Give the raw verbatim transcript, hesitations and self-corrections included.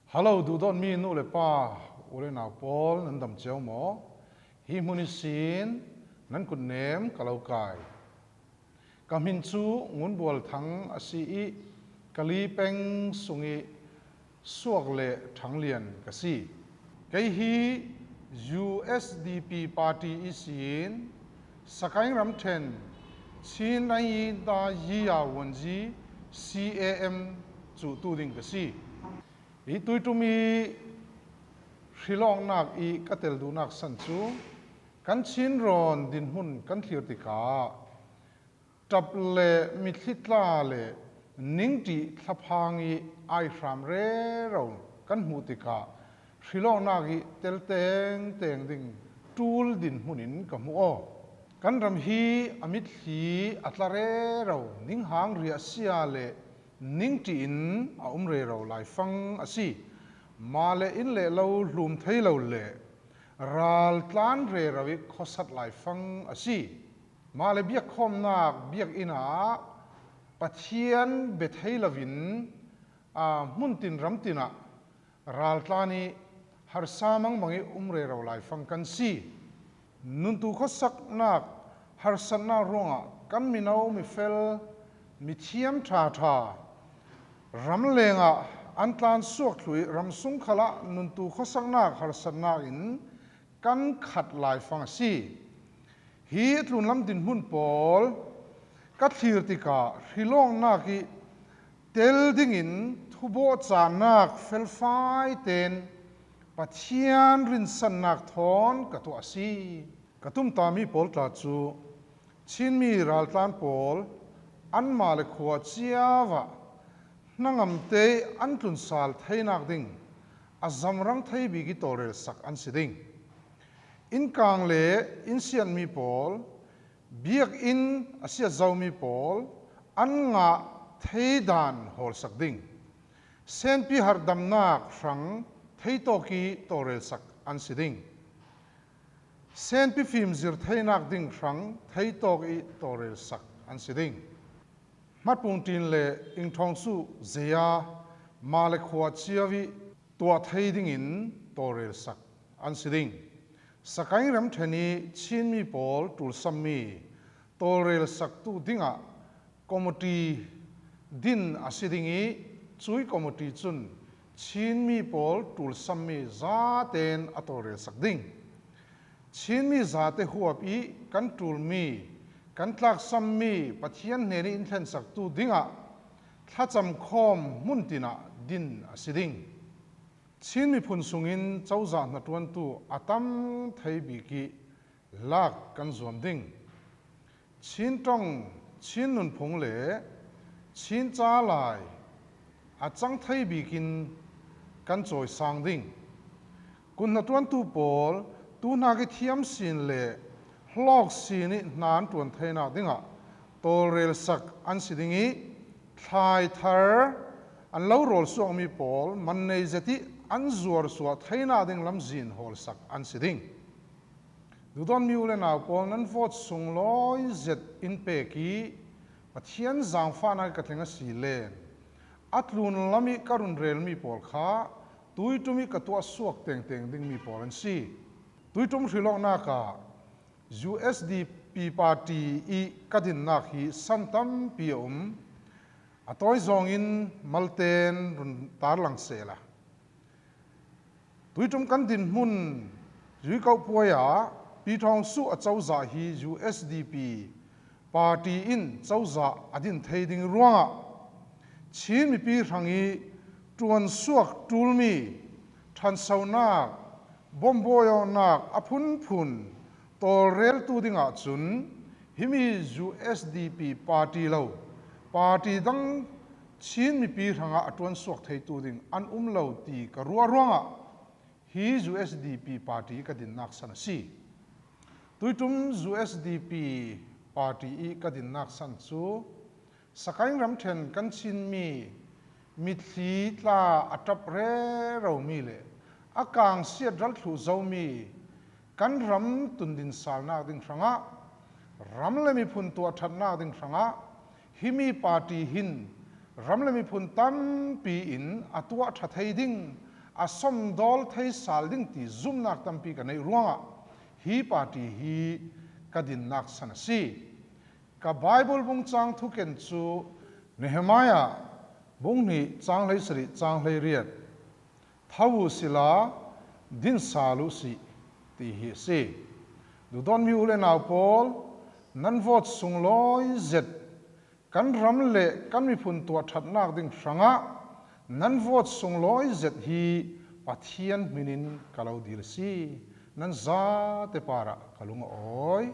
Hello, duhdawtmi nu le pa, u le nau pawl, nan dam cio maw? Hi hmun ihsin nan kutnem ka lo kai. Ka hmin chu Ngunbual Thang a si ih, Kali peng sung ih suak le ṭhanglian ka si. Kei hi U S D P party ihsin Sakaing ramṭhen Chin Nainta Yiya Wonji C A M cuhtu ding ka si. Hi tuiṭum ih hrilawknak ih ka tel duhnak san cu kan Chin rawn dinhmun kan thlir tikah ṭap le mitthli tla le ningṭih thlaphang ih aihram rero kan hmuh tikah hrilawknak ih tel tengteng ding ṭul dinhmun in ka hmuh aw. Kan ram hi a mitthli a tla rero, ninghang riahsia le ningṭih in a um rero laifang a si. Mah le inn le lo hlum thei lo le raltlan rero ih khuasat laifang a si. Mah le biakkhawmnak biakinn ah Pathian bia thei loin, aa, hmun tin ram tin ah raltlan ih harsa mangmang ih um rero laifang kan si. Nuntu khuasaknak harsatnak ruangah kan mino mifel, mithiam ṭhaṭha ramlengah an tlan suak thluh ih ramsung khalah nuntu khuasaknak harsatnak in kan khat laifang a si. Hi a tlunlam dinhmun pawl ka thlir tikah hrilawknak ih tel dingin thubawhcahnak felfai tein Pathian rinsannak thawn ka tuah a si. Ka tumtahmi pawl tla cu Chinmi raltlan pawl anmah le khua cio ah hnangamte ih an tlunsal theinak ding a zamrang thei bik ih tawlrelsak an si ding. Innkang le in siatmi pawl, biakinn a siat zomi pawl an ngah thei dan hawlsak ding. Senpi harhdamnak hrang theitawk ih tawlrelsak an si ding. Senpi fimzir theinak ding hrang theitawk ih tawlrelsak an si ding. Hmatpung ṭin le ingṭhawng suh zei a mah le khua cio ih tuah thei dingin tawlrelsak an si ding. Sakaing ramṭhen ih Chinmi pawl ṭulsammi tawlrelsaktu dingah committee din a si ding ih, cuih committee cun Chinmi pawl ṭulsammi zatein a tawlrelsak ding. Chinmi zate huap ih kan ṭulmi, kan tlaksammi Pathian hnenih in thlensaktu dingah thlacam khawm hmun tinah din a si ding. Chin miphun sungin cozah hnaṭuantu a tam thei bik ih lak kan zuam ding. Chin ṭong, Chin nunphung le Chin ca lai a cang thei bikin kan cawisang ding. Kun hnaṭuantu pawl tuhnak ih thiam sin le hlawk sin ih hna an ṭuan theinak dingah tawlrelsak an si ding ih, thlai thar an lo rawlsuakmi pawl man nei zet ih an zuarsuah theinak ding lamzin hawlsak an si ding. Duhdawtmi u le nau pawl, nan vote sunglawi zet in pek ih Pathian zaangfahnak ih ka thleng a si len, a tlunlam ih ka run relmi pawl kha tuiṭum ih ka tuahsuak tengteng dingmi pawl an si. Tuiṭum hrilawknak ah U S D P party ih ka dinnak hi san tampi a um. A tawi zawngin malten run tarlang sehla. Tuiṭum kan dinhmun Zuikoh puai ah Pi Thawng Suh a cozah hi U S D P party in cozah a din thei ding ruangah Chin mipi hrangih ṭuansuak ṭulmi ṭhansonak, bombawi awknak a phunphun tawlreltu dingah cun himi U S D P party lo party dang Chin mipi hrangah a ṭuansuak theitu ding an um lo ti ka ruah ruangah hi U S D P party ka dinnak san a si. Tuiṭum U S D P party ih ka dinnak san cu Sakaing ramṭhen kan Chinmi mitthli tla a ṭap reromi le a kangsiat ral thluh zomi kan ram tundinsalnak ding hrangah, ram le miphun tuahṭhatnak ding hrangah, himi party hin ram le miphun tampi in a tuahṭha thei ding, a sawmdawl thei sal ding ti zumnak tampi ka neih ruangah hi party hi ka dinnak san a si. Ka Bible bung cang thuken cu Nehemiah bung hnih cang hleisarih cang hleiriat, "Tho uh sila, din sal uh sih," ti hi a si. Duhdawtmi u le nau pawl, nan vote sunglawi zet kan ram le kan miphun tuah ṭhatnak ding hrangah nan vote sunglawi zet hi Pathian hminin ka lo dil a si. Nan zate parah ka lung a awi.